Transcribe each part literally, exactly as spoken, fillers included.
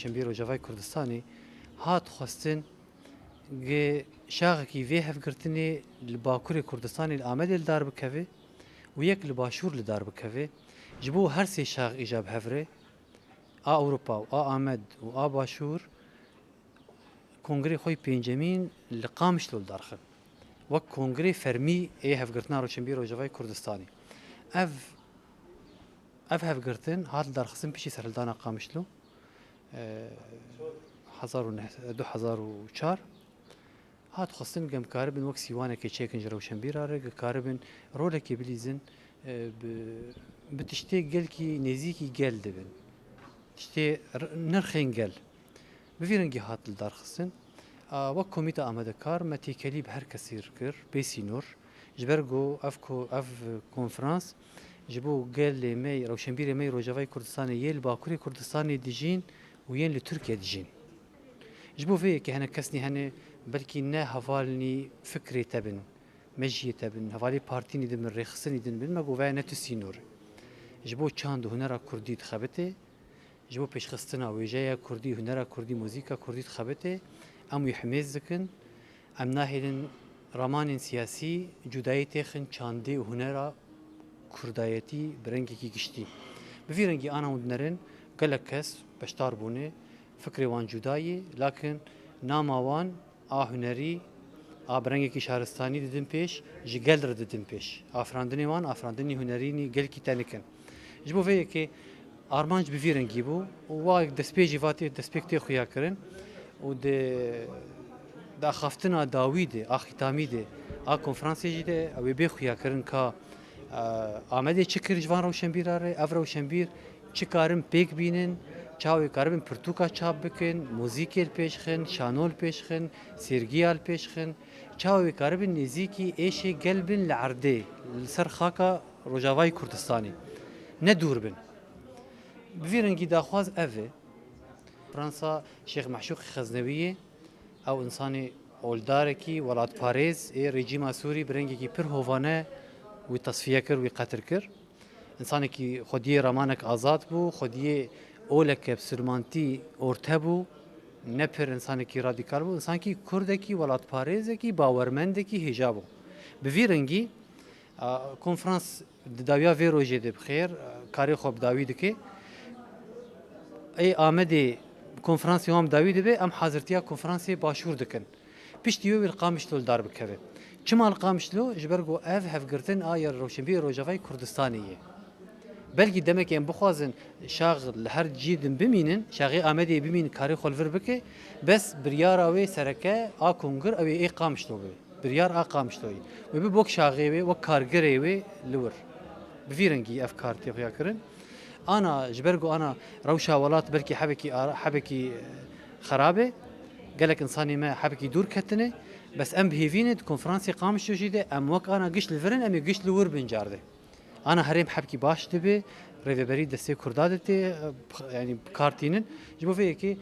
Şembî Rojavayê Kurdistanê hat xwestin gi şaxekî vê hevgirtinê li Bakurê Kurdistanê li Amedê li dar bikeve û yek li Başûr li dar bikeve. Ji bo her sê şax îja bi hev re, a Ewropa û a Amed û a Başûr, kongrê xwe yê pêncemîn li Qamişlo li dar xin. Wek kongrê fermî ê hevgirtina Rewşenbîrê Rojavayê Kurdistanê. Ev, ev hevgirtin hat lidarxistin piştî serhildana Qamişlo, e, hezar û neh, du hezar û çar. Hat xwestin gem karibin wek sîwanekê çêkin ji rewşenbîra re, ge karibin rolekê bilîzin, e, bi, bi tiştê gelkî nêzîkî gel dibin. Tiştê r-, nirxên gel. Bi vî rengî hat lidarxistin. A, wek komîta amadekar me têkelî bi her kesî re kir, bê sînor. Ji ber ku ev ko-, ev konferans ji bo gelê me, rewşenbîrê me yê Rojavayê Kurdistanê yê li Bakurê Kurdistanê dijîn û yên li Tirkiye dijîn. Ji bo vê yekê hinek kesnî hene belkî ne hevalnî fikrê te bin, mejiyê te bin, hevalê partînî din bin, rêxistinî din bin, me got veya ne tu sînor e. Ji bo çand û hunera kurdî dixebitê, ji bo pêşxistina wêjeya kurdî, hunera kurdî, muzîka kurdî dixebitê, em wî himêz dikin. Em nahêlin ramanên siyasî cudayî têxin çandê û hunera kurdayetî bi rengekî giştî. Bi vî rengî ana hûn dinerin, gelek kes beşdar bûne, fikrê wan cuda ye, lakin nama wan a hunerî, a bi rengekî şaristanî didin pêş, ji gel re didin pêş. Afirandinê wan, afirandinî hunerînî gelkî tenik in. Ji bo vê yekê armanc bi vî rengî bû û wa destpêkê va tê, destpêk tê xuya kirin û di, di axaftina dawî de, a xîtamî de, a konferansê jî de ew ê bê xuya kirin ka, e, Amedê çi kir ji van rewşenbîra re, ev rewşenbîr çi karin pêk bînin, çawa wê karibin pirtûka çap bikin, muzîkê li pêş xin, şano li pêş xin, sêrgiya li pêş xin, çawa wê karibin nêzîkî êşê gel bin li erdê, li ser xaka Rojavayê Kurdistanê. Ne dûr bin. Bi vî rengî daxwaz ev e. Fransa Şêx Meşûqê Xeznewî ye. Ew însanê oldarekî, welatparêz ê rejîma Sûrî bi rengekî pir hovane wî tesfiye kir, wî qetil kir. Însanekî xwediyê ramanek azad bû, xwediyê oleke bisilmantî orte bû, ne pir însanekî radîkal bû, însankî kurdekî, welatparêzekî, bawermendekî hêja bû. Bi vî rengî, a, konferans di dawiya vê rojê de bi xêr, karê xwe bi dawî dike. Ê Amedê konferansê wan bi dawî dibe, em hazirtiya konferansê Başûr dikin. Piştî wê wî li Qamişlo li dar bikeve. Çima li Qamişlo? Ji ber ku ev hevgirtin a ya Rewşenbîrê Rojavayê Kurdistanê ye. Belkî demekê em bixwazin şax li her cî din bimînin, şaxê Amedê bimîn karê xwe li vir bike, bes biryara wê sereke a kongir ew ê ê Qamişlo be. Biryar a Qamişloyî. Wê bi wek şaxê wê, wek kargirê wê li wir. Bi vî rengî ev kar tê xuya kirin. Ana, ji ber ku ana rewşa welat belkî hebekî ara-, hebekî, e, xerab e. Gelek însanê me hebekî dûr ketine. Bes em bi hêvî ne di konferansê Qamişlo jî de em wek ana giş li vir in, em ê giş li wir bin car de. Ana herêm hebkî baş dibe, rêveberî destê Kurda de tê, e, yanî bi kar tînin. Ji bo vê yekê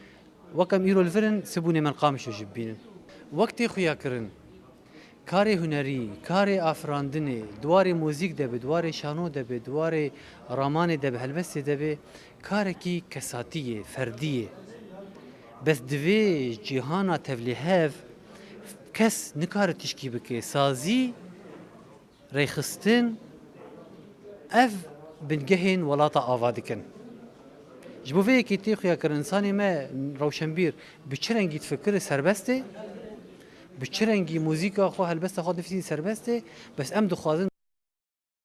wek em îro li vir in, sibûnê me li Qamişlo jî bibînin. Wek tê xuya kirin, karê hunerî, karê afirandinê, di warê muzîk de be, di warê şano de be, di warê ramanê de be, helbestê de be, karekî kesatî ye, ferdî ye. Bes di vê cîhana tevlîhev kes nikare tişkî bike. Sazî, rêxistin, ev bingehên welata ava dikin. Ji bo vê yekê tê xuya kirin, însanê me rewşenbîr bi çi rengî difikire serbest e, bi çi rengî muzîka xwe, helbesta xwe dinivîsîne serbest e, bes em dixwazin